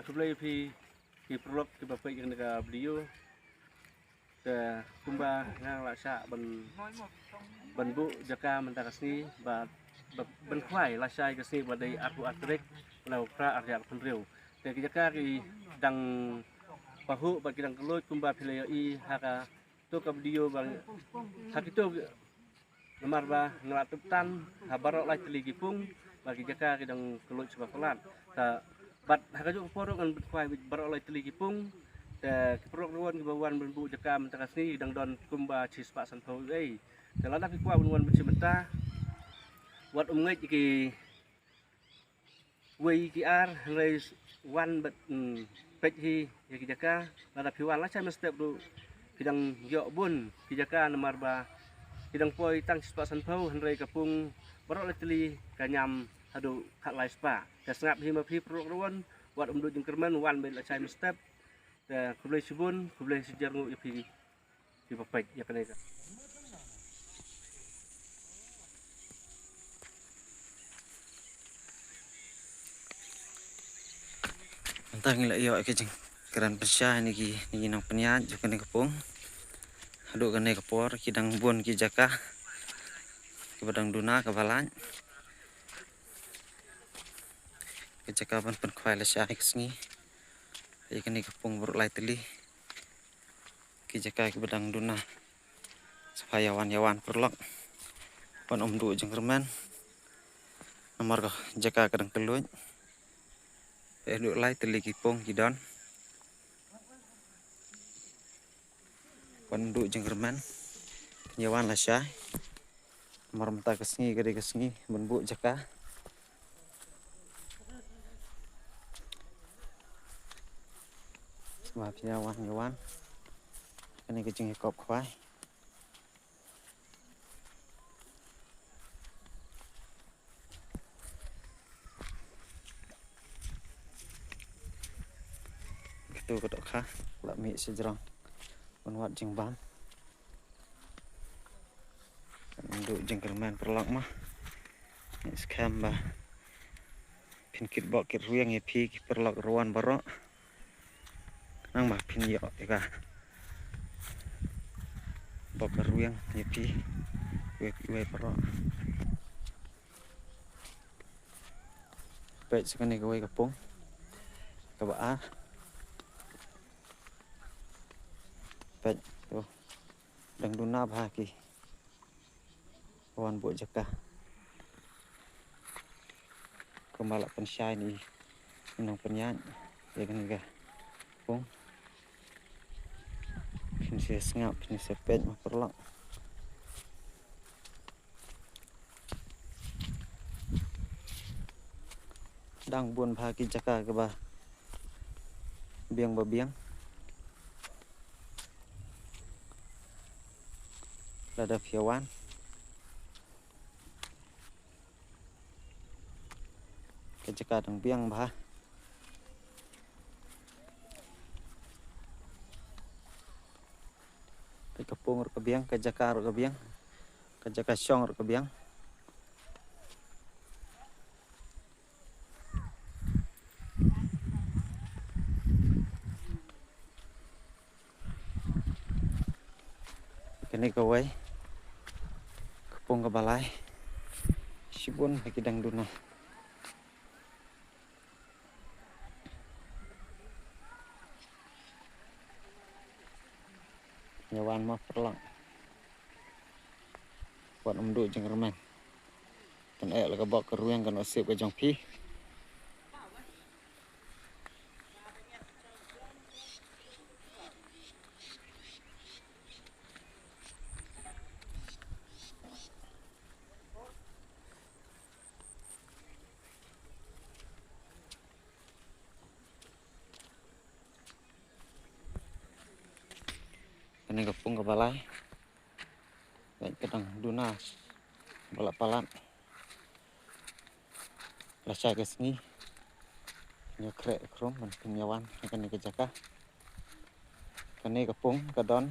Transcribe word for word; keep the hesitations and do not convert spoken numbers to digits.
Khublei phi ki paralok kiba peit ïa kane ka video. Te kumba nga la shah ban, ban buh jaka mynta ka sngi ba, ba ban khwai lashai ka sngi ba dei arphew ar tarik u Phra arhajar arphew hynriew. Te ki jaka ki dang pahuh bad ki dang kylluid kumba phi la ïohi ha ka to ka video ba ha kito. Namar ba nga la tip tan ha baroh lai tylli ki pung ba ki jaka ki dang kylluid sha ba palat. Te bad ha kajuh ka por ruh ngan pynkhwai baroh lai tylli ki pung. Te ki paralok ruh kiba wan ban buh jaka mynta ka sngi ki dang don kumba shispah sanphew ei. Te lada phi kwah ban wan ban shim bynta, wat ym ngeit ïa ki wei ki ar, hynrei wan bad, mm, peit hi ïa ki jaka. Lada phi wan lashai mynstep ruh phi dang ïoh bun ki jaka namar ba ki dang poi tang shispah sanphew, hynrei ka pung baroh lai tylli ka ñiam haduh khatlai spah. Te sngap hi ma phi paralok ruh, wat ym duh jingkyrmen, wan beit lashai mynstep. Te khublei shibun, khublei shihajar nguh ïa phi kiba peit ïa kane ka. Mynta ngi la ïoh ïa ka jingkren pyrshah ïa kine ki nongpynïaid jong kane ka pung. Haduh kane ka por ki dang bun ki jaka kiba dang duna kaba lait. Ka jaka ban pynkhwai lashai ka sngi ïa kane ka pung baroh lai tylli. Ki jaka kiba dang duna. Sngewbha ïa wan, ïa wan paralok. Wat ym duh jingkyrmen. Namar ka jaka ka dang kylluid. Peit haduh lai tylli ki pung ki don. Wat ym duh jingkyrmen. Ïa wan lashai. Namar mynta ka sngi ka dei ka sngi ban buh jaka. Sngewbha phi ïa wan, ïa wan. Kane ka jingïakop khwai. Kito ka dohkha la mih sha jrong ban wad jingbam. Ym duh jingkyrmen paralok mo. Ngi skhem ba phin kit bok kit rwiang ïa phi ki paralok ruh wan baroh. Nang ba phin ïoh ïa ka bok ka rwiang ïa phi. Wei wei baroh. Peit sa kane kawei ka pung kaba ar. Peit to. Dang duna bha ki wan buh jaka. Kumba la pynshai ïa i nongpynïaid ïa kane ka pung. Phin sa sngap, phin sa peit mo paralok. Dang bun bha ki jaka kiba biang ba biang. Lada phi wan. Ka jaka dang biang bha. Ka pung ruh ka biang, ka jaka ruh ka biang, ka jaka shong ruh ka biang. Kane kawei ka pung kaba lai. Shibun ba ki dang duna. Ïa wan mo paralok. Wat ym duh jingkyrmen. Kan eh la ka bok ka rwiang kan ot sip ka jong phi. Kane ka pung kaba lai. Ka dang duna ba la palat. Lashai ka sngi. Ngi khreh khrum ban pynïawan ha kane ka jaka. Kane ka pung ka don